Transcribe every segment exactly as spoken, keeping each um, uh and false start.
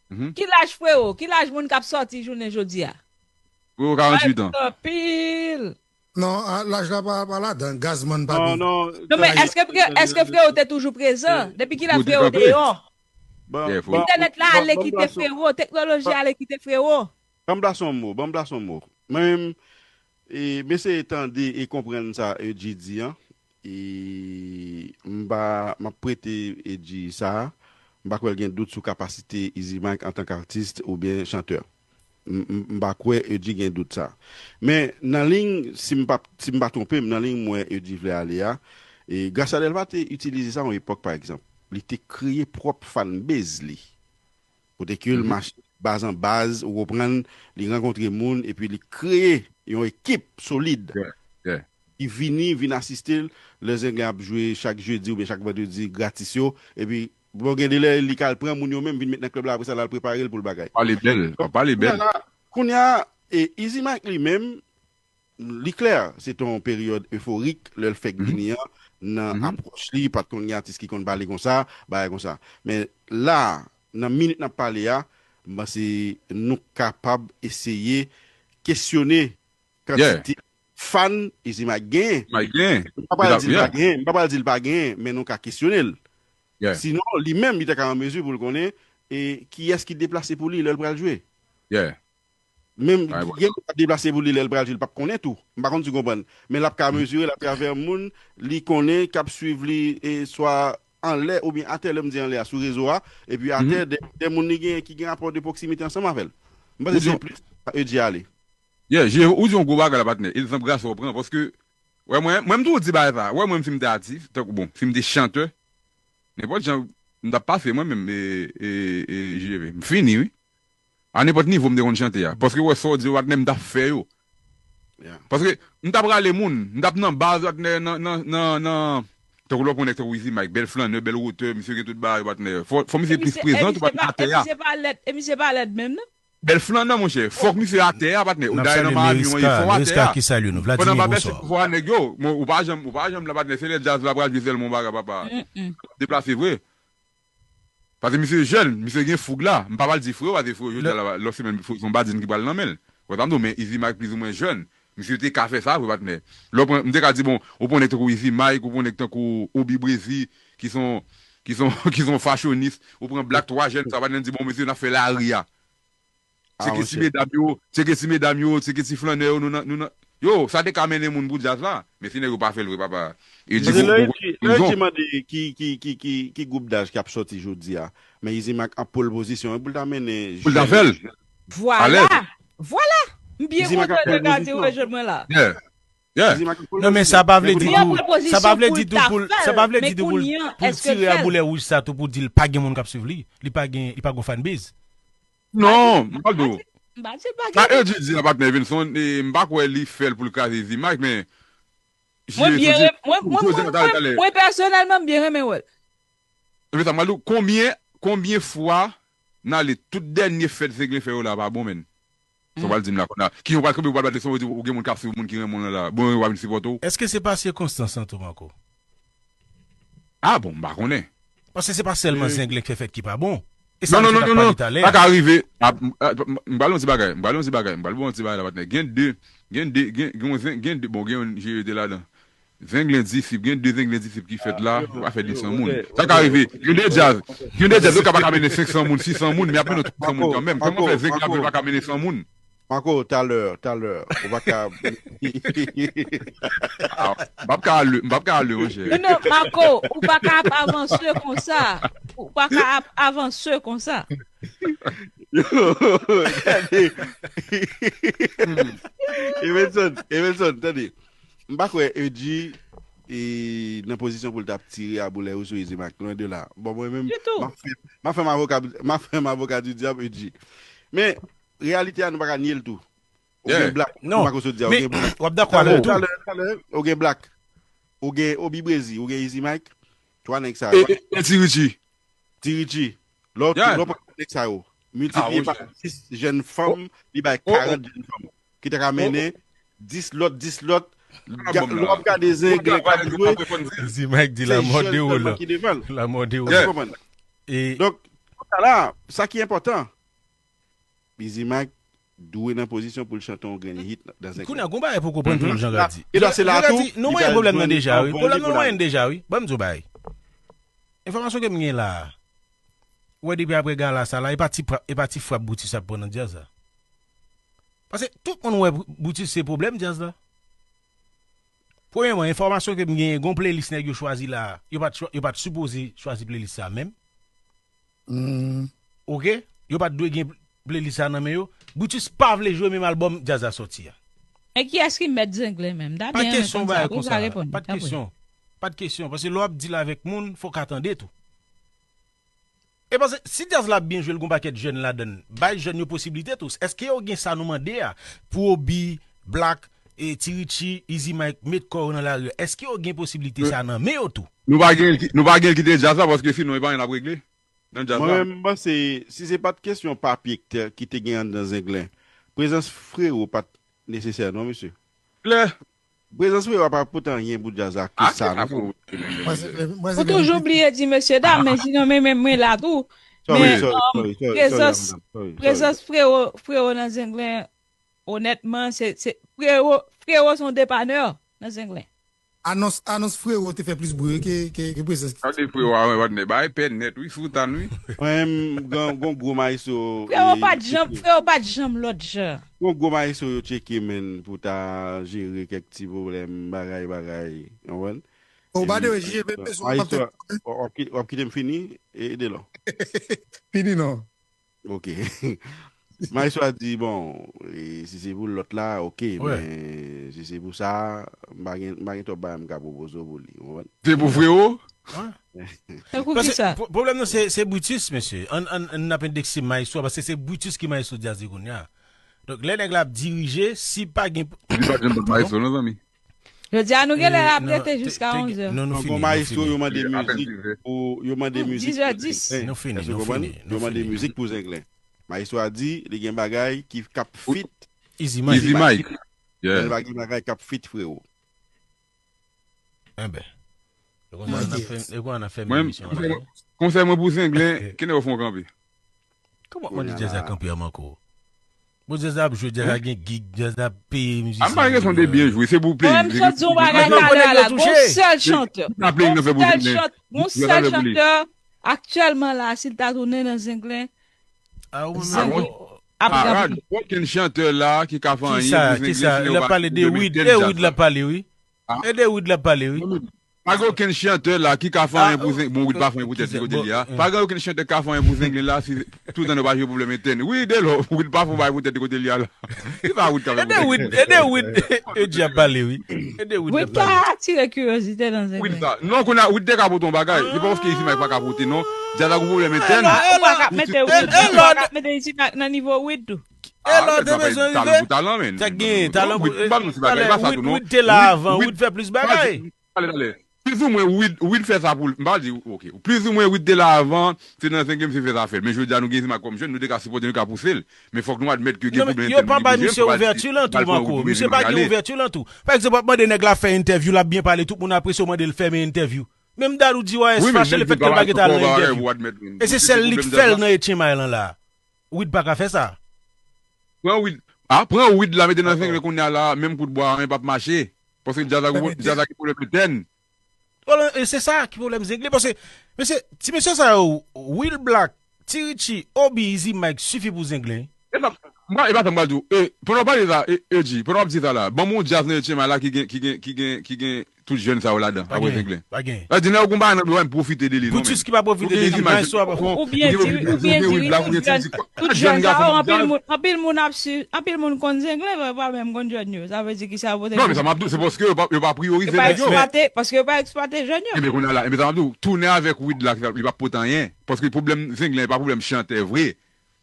Ki laj frewo? Ki laj moun k ap sòti jounen jodi a? Frewo, karanntuit an. Anpil. Non, laj la pa ladan. Gazman pa. Non, non, men èske frewo te toujou prezan? Depi kilè frewo deyò? Entènèt la ale kite frewo, teknoloji ale kite frewo. Ban m plase yon mo, ban m plase yon mo. Mwen menm, e, m eseye tande e konprann sa Edji di an. E m pa, m ap prete Edji sa a. M pa kwè l gen dout sou kapasite Easy Mike antank atis oubyen chantè. M, m, m pa kwè Edji gen dout sa. Men nan liy, si m pa, si m pa twonpe m, nan liy m wè Edji vle ale a, e Gracia Delva te itilize sa yon epòk, pa egzanp. Li te kreye pwòp fanbase li. Kote ke l mache baz an baz, ou konprann, li rankontre moun, epi li kreye yon ekip solid ki vini, vin asiste l, lè Zenglen ap jwe chak jedi oubyen chak vandredi gratis yo, epi bon, gen de lè, li ka al pran moun yo menm, vin met nan klèb la, apre sa, l al prepare l pou l bagay. Pale bèl, w ap pale bèl. Kounye a, e, Easy Mike li menm, li klè, se te yon peryòd eforik, lè l fèk vini an, nan apwòch li, pa t konn gen atis ki konn pale konsa, bagay konsa. Men la, nan minit n ap pale a, m panse nou kapab eseye kesyone kantite fan Easy Mike genyen. M pa pral di l pa genyen, m pa pral di l pa genyen, men nou ka kesyone l. Sinon, li menm, li ta ka an mezi pou l konnen, e, kiyès ki deplase pou li lè l pral jwe. Menm gen moun k ap deplase pou li lè l pral jwe, l p ap konnen tou. M pa konn si w konprann. Men l ap ka mezire l atravè moun li konnen k ap swiv li, e, swa anlè oubyen atè, lè m di anlè a, sou rezo a, epi atè de, de moun li genyen ki gen rapò de pwoksimite ansanm avè l. M panse se plis sa Edji ale. Yeah, ou di yon gwo bagay la, patnè. Egzanp, Gracia w pran, paske, wè, mwen, mwen, m toujou di bagay sa. Wè, mwen, si m te atis, tankou, bon, si m te chantè, nenpòt jan, m t ap pase, mwen menm, e, e, e, J V. M fini, wi. A nenpòt nivo m te konn chante a. Paske wè sa w di yo, patnè, m t ap fè yo. Paske m t ap rale moun, m t ap nan baz, patnè, nan, nan, nan, nan, tankou lè w pran nèg tankou Easy Mike, bèl flannè, bèl wotè, misye gen tout bagay, patnè. Fò, fò misye plis prezan tou, patnè, atè a. E misye pa lèd, e misye pa lèd menm, non? Bèl flannè, monchè. Fòk misye atè a, patnè. Ou dayè nan Miami, yon fò atè a. Pandan m ap mèsi pou fò a nèg yo, ou pa janm, ou pa janm la, patnè. Se lè djaz la pral jwe sèlman, bagay, papa. Deplase vre. Paske misye jèn, misye gen foug la. M pa pral di freyo, paske freyo, jodi a la, lòt semèn, freyo, se yon badin ki pral nan men l. Ou konprann sa m di w, men Easy Mike plizoumwen jèn. Misye te ka fè sa vre, patnè. Lè w pran, m te ka di, bon, ou pran nèg tankou Easy Mike, ou pran nèg tankou Obi Brezi, ki son, ki son, ki son fashyonis, ou pran Black, twa jèn sa, patnè, m di, bon, mesye, n ap fè lari a. Tcheke ti medam yo, tcheke ti medam yo, tcheke ti flannè yo, nou nan, nou nan. Yo, sa te ka mennen moun pou djaz la. Men si nèg yo pa fè l vre, papa. E di lè Edji mande ki, ki, ki, ki, ki gwoup daj k ap sòti jodi a. Men Easy Mike an pole position pou l ta mennen. Pou l ta fè l. Vwala. Vwala. M byen kontan de gade w rejwenn mwen la. Yeah. Yeah. Non, men sa pa vle di tou, sa pa vle di tou pou l, sa pa vle di tou pou l, pou l tire a boulè wouj sa tou pou di l pa gen moun k ap swiv li. Li pa gen, li pa gen fanbase. Non, m pa di w. Sa Edji di a, patnè Evenson, e, m pa kwè li fè l pou l kraze Easy Mike, men Mwen byen renmen, mwen, mwen, mwen, mwen, mwen pèsonèlman, m byen renmen wè l. Epi sa, m pral di w, konbyen, konbyen fwa n ale tout dènye fèt Zenglen fè yo la pa bon, menn. Sa w pral di m la, konn la. Ki jan w pral kanpe, w pral bat leson, w di w gen moun k ap swiv, moun ki renmen w lan la. Bon, yo pa vin sipòte w. Èske se pa sikonstans lan tou, Marco? Ah bon, m pa konnen. Paske se pa sèlman Zenglen k fè fèt ki pa bon. E sa misye t ap pale talè a. Sa ka rive. M pral di yon ti bagay, m pral di yon ti bagay, m pral di yon ti bagay la, patnè. Gen de, gen de, gen, gen yon zen, gen de, bon, gen yon G E T ladan. Zenglen disip, gen de Zenglen disip ki fèt la, yo pa fè de san moun. Sa ka rive. Gen de djaz, gen de djaz, yo ka pa ka mennen senk san moun, sis san moun, men y ap mennen yon twa san moun kanmenm. Kòman fè Zenglen ap vin pa ka mennen san moun? Marco, talè, talè. Ou pa ka. Ah, m p ap ka ale, m p ap ka ale, monchè. Non, non, Marco, ou pa ka ap avanse konsa. Ou pa ka ap avanse konsa. Yo, gade. Evenson, Evenson, tande. M pa kwè Edji e nan pozisyon pou l t ap tire a boulè yo sou Easy Mike. Lwen de la. Bon, mwen menm, m ap fè, m ap fè m avoka, m ap fè m avoka di dyab, Edji. Men, reyalite a, nou pa ka nye l tou. Ou gen Black, non, m pa konn sot di a, ou gen Black. W ap dakò avè l tou. Talè, talè, ou gen Black. Ou gen Obi Brezi, ou gen Easy Mike. Twa nèg sa yo. E, e, e Ti Richie. Ti Richie. Lè w, lè w pran nèg sa yo, miltipliye pa dis jèn fanm, li bay karant jèn fanm. Ki ta ka mennen dis lòt, dis lòt. Lè w ap gade Zenglen k ap jwe, Easy Mike di la mort de Roland. La mort de Roland. Donk, sa la, sa ki enpòtan, Easy Mike dwe nan pozisyon pou l chante yon grenn hit nan Zenglen. Kounye a, gon bagay pou konprann tou, jan Gadi. E dwa se la tou. Nou manyen pwoblèm nan deja, wi. Pwoblèm nou manyen deja, wi. Ban m di w bagay. Enfòmasyon ke m gen la a, ou wè depi apre gala sa la, e pa ti frap Brutus ap pran nan djaz la. Paske tout moun wè Brutus se pwoblèm djaz la. Premyèman, enfòmasyon ke m genyen, gon playlist nèg yo chwazi la a, yo pa t, yo pa t sipoze chwazi playlist sa a menm. Oke? Yo pa t dwe gen playlist sa a nan men yo. Brutus pa vle jwe menm albòm djaz la sòti a. Men kiyès ki mèt Zenglen menm? Pa kesyon bagay konsa. Pa t kesyon. Pa t kesyon. Paske lè w ap deal avèk moun, fòk w tande tou. E paske si djaz la ap byen jwe, l gon pakèt jèn ladan l, bay jèn yo posiblite tou. Èske yo gen sa nou mande a pou Oby, Black, e, Ti Richie, Easy Mike, met kò yo nan lari a? Èske yo gen posiblite sa nan men yo tou? Nou pa gen, nou pa gen kite djaz la paske sinon e pa anyen n ap regle nan djaz la. Mwen menm, m panse, si se pa t kesyon papye ki te gen anndan Zenglen, prezans Frewo pa t nesesè non, mesye. Klè. Prezans Frewo a pa pote anyen pou djaz la ke sa non. Ou toujou bliye di mesye dam, men sinon men menm mwen la tou. Men prezans Frewo nan Zenglen, onètman, se Frewo se yon depanè nan Zenglen. Anons, anons Frewo te fè plis bri wi ke, ke, ke prezans. Gade Frewo a, wi, patnè, bay pè nèt, wi, sou tan, wi. Mwen menm, gon, gon gwo mayestwo. Frewo pa t janm, Frewo pa t janm lòt jan. Gon gwo mayestwo yo tcheke, menn, pou ta jere kèk ti pwoblèm, bagay, bagay. Ou konprann? Oh, by the way, J J, men bezwen w ap fè. Mayestwo, w ap kite m fini, e, Delò? Fini non. Ok. Maestro a di, bon, e, si se pou lòt la, ok, men si se pou sa, m pa gen, m pa gen twòp bagay m ka pwopoze w pou li, ou konprann? Se pou Frewo? Tankou kisa? Pwoblèm nan se, se Brutus, mesye. Ann, ann, ann n ap endekse Maestro a, paske se Brutus ki Maestro Djaz kounye a. Donk, lè nèg la ap dirije, si pa gen. Li pa t janm bat Maestro, non, zanmi. Jodi a nou genlè la ap rete jiska onzè. Non, nou fini. Gon mayestwo yo mande mizik pou, yo mande mizik pou Zenglen. Nou fini, nou fini. Yo mande mizik pou Zenglen. Mayestwo a di li gen bagay ki k ap fit Easy Mike. Easy Mike. Yeah. Li pa gen bagay k ap fit Frewo. Enben. E konsa n ap fèmen emisyon an la. Mwen, konsèy mwen pou Zenglen, kenbe w fon kanpe. Kòman w ap mande djaz la kanpe a manko? Bon, djaz la ap jwe, djaz la gen gig, djaz la ap peye mizisyen. A m pa gen kesyon de byen jwe, se pou peyi. Mwen menm sot di yon bagay talè a la, gon sèl chantè, gon sèl chantè, gon sèl chantè aktyèlman la, si l ta tounen nan Zenglen, Zenglen ap ranpli. Okenn chantè la ki ka fè anyen pou Zenglen si yo pa pwoblèm entèn djaz la. Kisa, kisa, l ap pale de Wid, e Wid l ap pale, wi. E de Wid l ap pale, wi. Pa gen okenn chantè la ki ka fè anyen pou Zenglen. Bon, Wid pa fè anyen pou tèt li kote li a. Pa gen okenn chantè ki ka fè anyen pou Zenglen la si toutan yo pa jere pwoblèm entèn. Wi, Delò, Wid pa fè yon bagay pou tèt li kote li a la. Ki pa Wid k ap fè pou tèt li. E de Wid, e de Wid, e Dji ap pale, wi. E de Wid l ap pale. Wid ka atire kiryozite nan Zenglen. Wid sa. Non, kounye a, Wid te ka pote yon bagay. Se pa paske Easy Mike pa ka pote, non. Djaz la gon pwoblèm entèn. Ou pa ka mete Wid, ou pa ka mete Easy Mike nan nivo Wid tou. E lè w te bezwen rive, sa k genyen, talan pou, talan, Wid te la avan, Wid fè plis bagay. Plizoumwen, Wid, Wid fè sa pou l, m pa di, ok, plizoumwen Wid te la avan, se nan Zenglen misye fè zafè l. Men jodi a nou gen Easy Mike kòm jèn, nou te ka sipòte, nou ka pouse l. Men fòk nou admèt ke gen pwoblèm entèn pou li bouge, fòk al pran wout pou Easy Mike ale. Misye pa gen ouvèti lan tou. Pa egzanp, w ap mande nèg la fè entèvyou, l ap byen pale, tout moun apresye, w mande l fèmen entèvyou. Menm Dadou di w a fache lefètke l pa gen talan entèvyou. E se sèl li k fè l nan Etchen May lan la. Wid pa ka fè sa. Pran Wid, a, pran Wid la mete nan Zenglen kounye a la, menm kout bwa a, men p ap mache. Paske djaz la, djaz la gen pwoblèm entèn. E se sa ki pwoblèm Zenglen. Paske, mesye, ti mesye sa yo, Will Black, Ti Richie, Oby, Easy Mike sifi pou Zenglen. E sa, m pa, e pa sa m pral di w. E, pandan w pale sa, e, e G, pandan w ap di sa la, ban m yon djaz nan Etchen May la ki gen, ki gen, ki gen, ki gen tout jèn sa yo ladan, apre Zenglen. Pa gen. Sa di nèg yo gon bagay nan men yo, m pwofite de li non. Pou tis ki pa pwofite de li, men swa pa. Oubyen di, oubyen di, tout jèn sa yo, anpil moun, anpil moun ap swiv, anpil moun konn Zenglen, men yo pa menm konn jèn yo. Sa vle di kisa yo pote. Non, men sa m ap di w, se paske yo pa, yo pa priyorize nèg yo. Yo pa eksplwate, paske yo pa eksplwate jèn yo. Enben kounye a la, enben sa m ap di w, tounen avèk Wid la, li p ap pote anyen. Paske pwoblèm Zenglen, e pa pwoblèm chantè vre.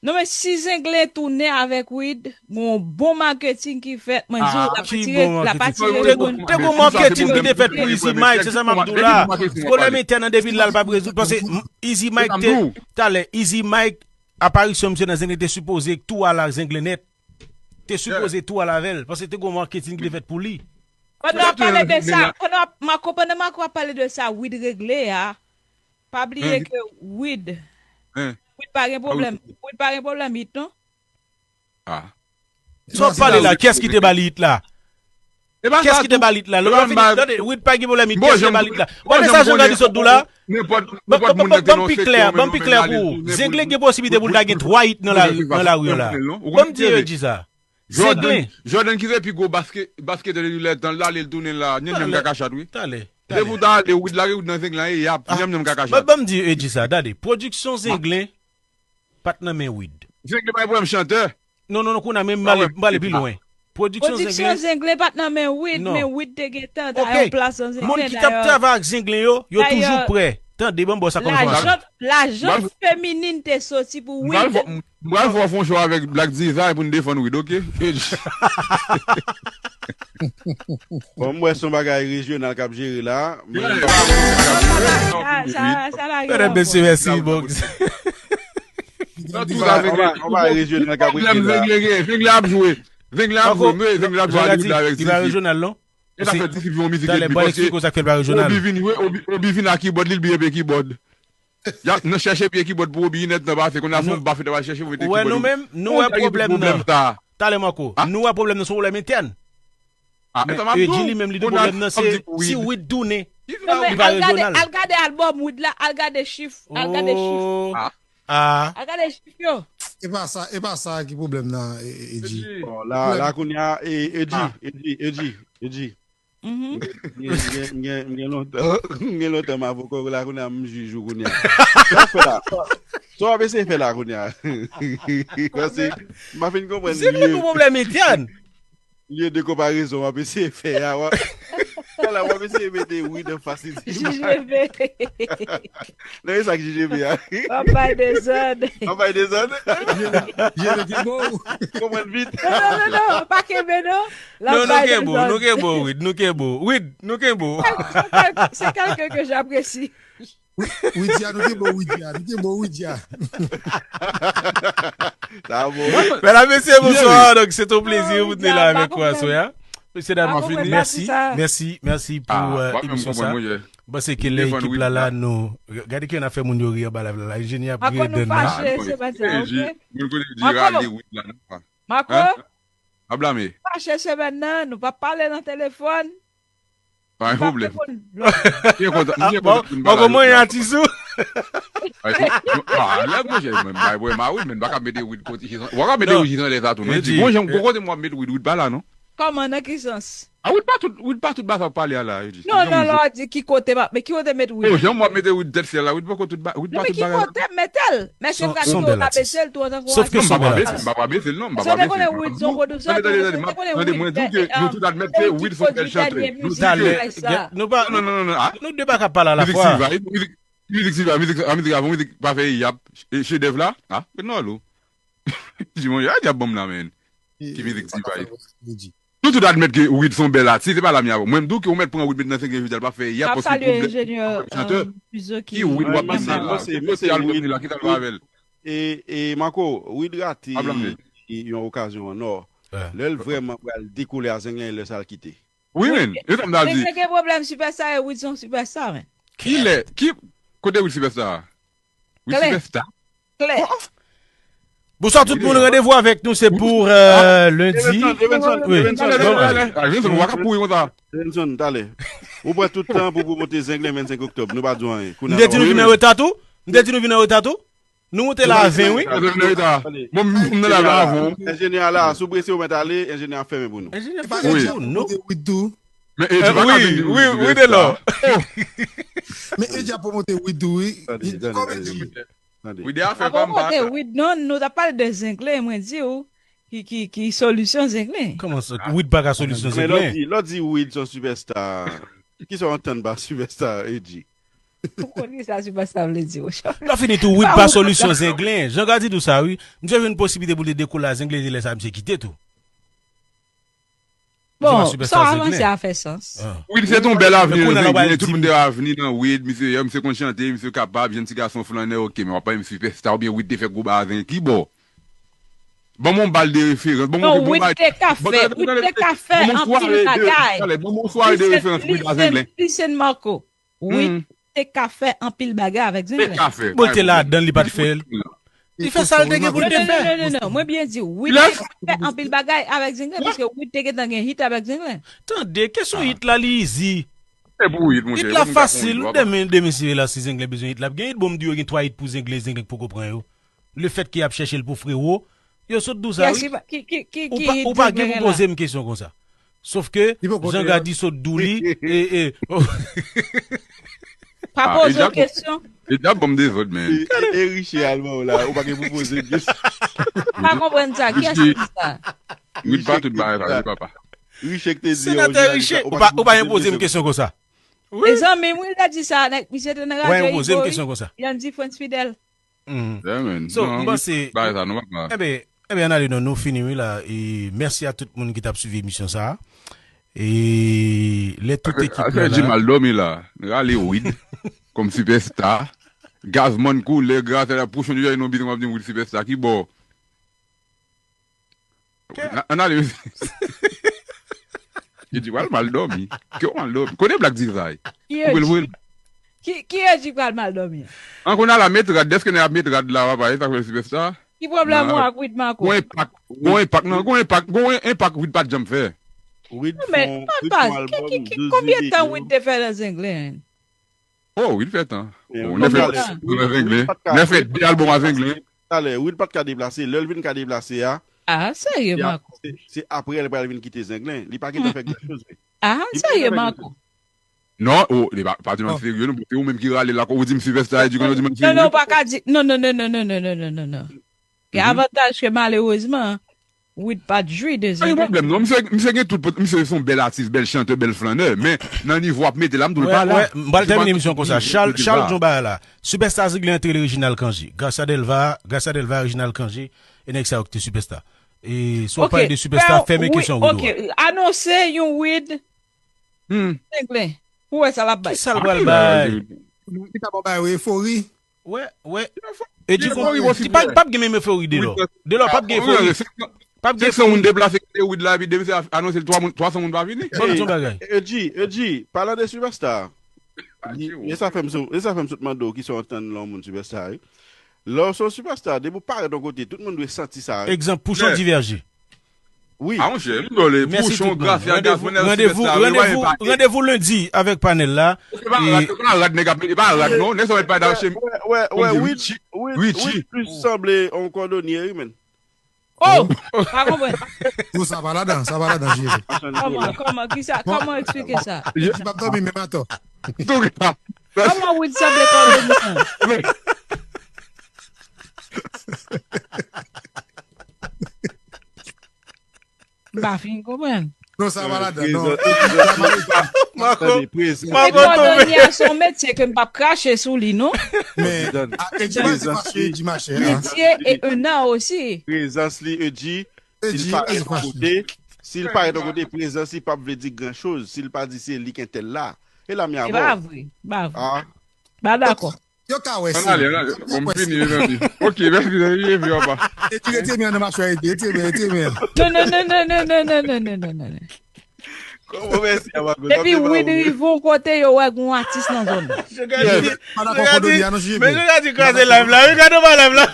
Non men si Zenglen tounen avèk Wid, gon bon maketing ki fèt, mwen di w, l ap atire, l ap atire moun. Te gon maketing ki te fèt pou Easy Mike, se sa m ap di w la. Pwoblèm entèn nan depi l la, l p ap rezoud. Paske Easy Mike te, talè, Easy Mike, aparisyon misye nan Zenglen te sipoze tou al ak Zenglen nèt. Te sipoze tou al avè l, paske te gon maketing ki te fèt pou li. Pandan w ap pale de sa, pandan w ap, Marco, pandan Marco ap pale de sa, Wid regle a, pa bliye ke Wid, Wid pa gen pwoblèm, Wid pa gen pwoblèm it non. Ah. Sa w ap pale la, kiyès ki te ba li it la? Kiyès ki te ba li it la? Lè w fin, tande, Wid, pa gen pwoblèm, kiyès ki te ba li it la? Ou pa wè sa Jean Gady sot di w la? Ban m pi klè, ban m pi klè pou ou. Zenglen gen posiblite pou l ta gen twa it nan lari an la. Ban m di Edji sa. Zenglen. Jordan ki se pi gwo basketè de lè tan l ale l tounen la, nyanm nyanm kakachat wi. Depi w ta ale, Wid lage Wid nan Zenglen an, e yap, nyanm nyanm kakachat. Ban m di Edji sa, tande, pwodiksyon Zenglen pa t nan men Wid. Zenglen pa gen pwoblèm chantè. Non, non, non, kounye a menm m prale, m prale pi lwen. Pwodiksyon Zenglen pa t nan men Wid, men Wid te gentan ta yon plas nan Zenglen. Moun ki t ap travay ak Zenglen yo, yo toujou prè. Tande, ban m ba w sa kòm enfòmasyon. Lajant feminin te soti pou Wid. M pral fè yon show avèk Black Dizay pou n defann Wid, oke? Bon, m wè se yon bagay rejyonal k ap jere la. Medam mesye, mèsi, bon. Sa tou sa, Zenglen. Pwoblèm Zenglen gen. Zenglen ap jwe. Zenglen ap jwe. Zenglen ap jwe Hollywood la avèk Tifi. Li pa rejyonal, non? E sa fè Tifi fè yon mizik epi paske Obi vin, wi, Obi, Obi vin ak kibòd li, li bliye peye kibòd. Y ap nan chèche pye kibòd pou Obi inèdtan pase, kounye a se yon baf yo t ap al chèche pou mete kibòd. Ou wè nou menm, nou wè pwoblèm nan. Talè Marco, nou wè pwoblèm nan se yon pwoblèm entèn. Men Edji li menm li di pwoblèm nan se si Wid tounen, li pa rejyonal. Al gade albòm Wid la, al gade chif, al gade chif. Al gade chif yo. E pa sa, e pa sa ki pwoblèm nan, Edji. Bon, la, la kounye a, Edji, Edji, Edji, Edji. M gen, m gen, m gen lontan, m gen lontan m avoka w la, kounye a m jij ou kounye a. Sa w ap fè la? Sa w ap eseye fè la kounye a? Paske m pa fin konprann lye de konparezon w ap eseye fè a. Fè la, w ap eseye mete Wid anfas Jij Reve. Non, e sa k Jij Reve a. W ap bay dezòd. W ap bay dezòd. Jij Reve kenbe w. Konprann vit. Non, non, non, non, pa kenbe non. Non, nou kenbe w, nou kenbe w, Wid, nou kenbe w. Wid, nou kenbe w. C'est quelqu'un que j'apprécie. Widia, nou kenbe w, Widia, nou kenbe w, Widia. Sa bon. Medam, mesye, bonswa. Donk, se yon plezi pou nou te la avèk ou aswè a. Mesye dam, mèsi, mèsi, mèsi pou emisyon sa. M panse ke lè ekip la la, nou gade ki jan n ap fè moun yo ri anba live la. Enjenyè ap ri andan nan. Moun kote di rale Wid la non. Marco, pa blame. Fache semèn nan, nou p ap pale nan telefòn. Pa gen pwoblèm. M byen kontan, m byen kontan pou n pale. Marco manyen atis ou? Ah, lè mwen jè mwen bay bwè ma Wid, men m pa ka mete Wid kote. W pa ka mete Wid nan lè sa tou non. Di bon jan, bon kote m w ap mete Wid, Wid pa la non. Kòman, nan ki sans? Ah, Wid pa tout, Wid pa tout bagay w ap pale a la, Edji. Non, non, lè w di ki kote m ap, men ki kote m met Wid? Oh, jan m w ap mete Wid tèt syèl la, Wid pa tout bagay. Non, men ki kote m mete l? Mèsi, m ka di w ta bese l tou antanke yon atis. Sòf ke son bèl atis. M pa bese l non, m pa bese l. Tande, tande, tande, mwen di w ke nou tout admèt ke Wid se yon bèl chantè. Nou di ke... Non, non, non, non, non. Nou de pa ka pale alafwa. Mizik Silva, mizik, mizik Silva, mizik avan, mizik pa fè yap, chedèv la. Ah, non, lou. Di mwen, a, dyab ban m la, men. Ki mizik Silva ye? Nou tout admèt ke Wid se yon bèl atis, se pa la m ye avè w. Mwen m di w ke ou mèt pran Wid met nan senkyèm jodi a, l p ap fè yap paske pwoblèm chantè. Ki Wid w ap pale la? Se pote albòm li la, ki sa l fè avè l? E, e Marco, Wid rate yon okazyon an nò. Lè l vrèman pral dekole a Zenglen, e lè sa l kite. Wi, men, e sa m ta di. Zenglen gen pwoblèm sipèsta e Wid se yon sipèsta, men. Kilè, ki, kote Wid sipèsta a? Wid sipèsta? Klè. Bonswa tout moun, randevou avèk nou se pou lendi. Evenson, Evenson, Evenson, Evenson, w pa ka pouri konsa. Evenson, talè. Ou pran tout tan pou pwomote Zenglen vennsenk oktòb, nou pa di w anyen. M te di nou vin an reta tou? M te di nou vin an reta tou? Nou moute la a ven, wi. Bon, m nan la avan. Enjenyè a la, si w prese ou mèt ale, enjenyè a fèmen pou nou. Enjenyè fèmen pou nou. Men Edji pa ka vin di Wid sipèsta. Wi, wi, de lò. Men Edji ap pwomote Wid tou, wi. Wid a fè pa m pa. Wid non, nou t ap pale de Zenglen, mwen di w. Ki, ki, ki solisyon Zenglen? Kòman sa? Wid pa ka solisyon Zenglen? Men lè w di, lè w di Wid se yon sipèsta, kisa w antann pa sipèsta, Edji? Ou konn kisa sipèsta vle di, Rochard? Lè w fini tou, Wid pa solisyon Zenglen. Jan Gadi di w sa, wi. Misye jwenn posiblite pou l te dekole a Zenglen, se lè sa misye kite tou. Bon, sa w avanse a fè sans. Wid se t yon bèl avni nan Zenglen, tout moun te wè avni nan Wid, misye, misye konn chante, misye kapab, jèn ti gason flannè, oke, men w ap pale m sipèsta oubyen Wid te fè gwo bagay a Zenglen, ki bò? Ban m yon bal de referans. Ban m yon, Wid te ka fè, Wid te ka fè anpil bagay. Ban m yon sware de referans Wid a Zenglen. Listen, listen, Marco. Wid te ka fè anpil bagay avèk Zenglen. Bon, l te ladan, li pa t fè l. Li fè sa l te gen pou l te fè. Non, non, non, non, non. Mwen byen di, Wid te fè anpil bagay avèk Zenglen, paske Wid te gentan gen hit avèk Zenglen. Tande, kesyon hit la, li izi. Se pou Wid, monchè. Hit la fasil, demen, demen si la, si Zenglen bezwen hit, l ap gen hit. Bon, m di yo gen twa hit pou Zenglen, Zenglen poko pran yo. Lefètke y ap chèche l pou Frewo, yo sot di w sa, wi. Ou pa gen pou poze m kesyon konsa. Sofke, Jean Gady sot di w li, e, e, Pa poze w kesyon. Li t ap ban m dezòd, men. E Riche al ban w la, ou pa gen pou poze m kesyon. M pa konprann sa, kiyès ki di sa? Wid pa tout bagay sa, wi, papa. Riche ki te di yo. Senatè Riche, ou pa gen poze m kesyon konsa. Wi. E zanmi m, wi, l te di sa, nèg, misye te nan radyo Ibo, wi. Yon di Frantz Fidèl. So, m panse, enben, enben, ann ale non, nou fini wi la. E mèsi a tout moun ki t ap swiv emisyon sa a. E lè tout ekip la la. Afè Jim al dòmi la. Rale Wid kòm sipèsta. Gazman koule, gras a la pwochon deja nou bizin w ap di Wid sipèsta. Ki bò? Ann ale. Edji pral mal dòmi. Ke w mal dòmi. Kote Black Divine? Koupe l voye l. Ki Edji pral mal dòmi? An kounye a la met rad, dèske nèg ap met rad la papa, e sa k fè l sipèsta. Ki pwoblèm ou ak Wid Marco? Gon enpak, gon enpak nan, gon enpak, gon enpak Wid pa t janm fè. Wid fè yon, Wid fè yon albòm douz videyo. Konbyen tan Wid te fè nan Zenglen? Oh, Wid fè tan. Nèf èt, nèf èt, de albòm a Zenglen. Talè, Wid pa t ka deplase. Lè l vin ka deplase a, Ah, serye, Marco. Se apre l pral vin kite Zenglen. Li pa gentan fè gran choz, men. Ah, serye, Marco. Non, oh, li pa, pa di m serye, non, se ou menm ki rale l la, ou di m Sylvester, di konn ou di m serye. Non, non, ou pa ka di, non, non, non, non, non, non, non, non, non, non. Gen avantaj ke malerezman, Wid pa t jwi de Zenglen. Pa gen pwoblèm, non, misye, misye gen tout, misye se yon bèl atis, bèl chantè, bèl flannè, men nan nivo ap mete la, m tou l pa la. Wè, m pral tèmine emisyon konsa. Charles, Charles di yon bagay la. Sylvester Zenglen antre lerijinal Kanji. Gras a Delva, gras a Delva, Reginald Kanji, e nèg sa yo ki te sipèsta. E si w ap pale de sipèsta, fèmen kesyon Wid ou a. Anonse yon Wid Zenglen. Pou w wè sa l ap bay. Kisa l pral bay? Li ta pral bay ou efori. Wè, wè. Edji konprann. P ap gen menm efori Delò. Delò p ap gen efori. P ap gen efori. Senk san moun deplase kite Wid la, epi demen se anonse twa moun, twa san moun pa vini. Ban m di yon bagay. Edji, Edji, palan de sipèsta. E sa fè m sot mande w kisa w ap tann nan yon moun sipèsta, wi. Lè w se yon sipèsta, depi w parèt yon kote, tout moun dwe santi sa. Egzanp, Pouchon Divèje. Wi. A monchè, m dole, Pouchon, Grafya, Gazman, Sipèsta, yo pa gen pa. Randevou lendi avèk panèl la. Se pa rad, se pa rad nèg ap mete, pa rad non, nèg sa mèt pa da chemi. Wè, wè, wè, Wid, Wid, Wid plis sanble yon kòdonye, wi, menn. Oh! Pa konprann. Non, sa pa ladan, sa pa ladan, Jezi. Kòman, kòman, kisa, kòman eksplike sa? Jezi p ap dòmi menm atò. Antouka. Kòman Wid sanble kòdonye an? M pa fin konprann. Non, sa pa ladan, non. Marco, Marco tonbe. Kòdonye a se yon metye ke m p ap krache sou li, non. Men, Edji pa di fache, Edji mache. Metye e un art osi. Prezans li, Edji, si l parèt yon kote, si l parèt yon kote, prezans li p ap vle di gran choz, si l pa di se li k entèl la. E la mi avè w. E pa vre, pa vre. M pa dakò. Yo ka wè si. Ann ale, ann ale. Bon, m fini, mezanmi. Ok, mèsi, mezanmi, leve anba. Etire, etire men an nan machwè, etire, etire men, etire men. Non, non, non, non, non, non, non, non, non, non, non. Kòman mèsi a Marco? Depi Wid rive yon kote, yo wè gen yon atis nan zòn nan. Yes. Pa dakò kòdonye a non, J J B. Men J J B kraze live la, wi, gade w pa live la.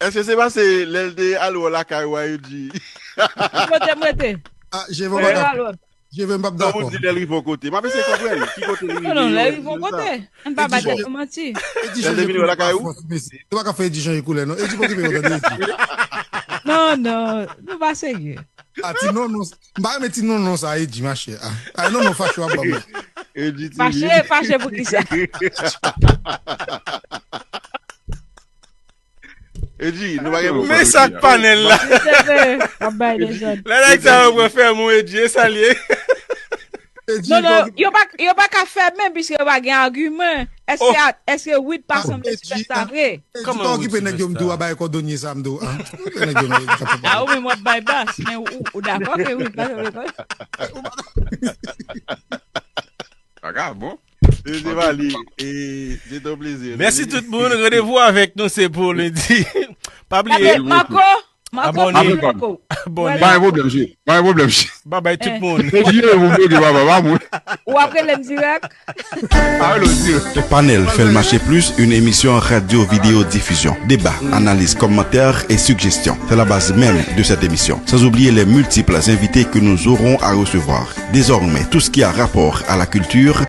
Èske se pa se lè l te al wè w lakay ou a, Edji? Ki kote m rete? Ah, J V pa ka. J V m p ap dakò. Kòm ou di lè l rive yon kote. M ap eseye konprann ki kote li rive. Non, non, lè l rive yon kote. Ann pa bay tèt nou manti. Edji chanje koulè pa fòs, mesye. Nou pa ka fè Edji chanje koulè, non. Edji pa okipe yo, tande, Edji. Non, non, nou pa serye. Ah, ti non, non. M pa renmen ti non, non sa, Edji, machè. Ah, non, non, fache w ap ban mwen. Edji, ti fache, fache pou kisa? Edji, nou pa gen pwoblèm. Men sa k panèl la. Lè nèg sa yo pran fèmen Edji, e sa l ye. Non, non, yo pa, yo pa ka fèmen piske yo pa gen agiman. Èske, èske Wid pa sanble sipèsta vre? Edji, pa okipe nèg yo, m di w a bay kòdonye sa, m di w. A, ou menm w ap bay bas, men ou, ou dakò ke Wid pa sanble kòdonye. Bagay bon. Se te pa li. E se te yon plezi. Mèsi tout moun. Randevou avèk nou se pou lendi. Pa bliye. Marco, Abòne. Abòne. Pa gen pwoblèm, cheri. Pa gen pwoblèm, cheri. Babay tout moun. Kontinye pou bloge, papa, pa moun. Ou ap rele m dirèk. Pa rele w dirèk. Panel Fèl Mache Plus, une émission radio vidéo diffusion. Débat, analyse, commentaires et suggestions. C'est la base même de cette émission. Sans oublier les multiples invités que nous aurons à recevoir. Désormais, tout ce qui a rapport à la culture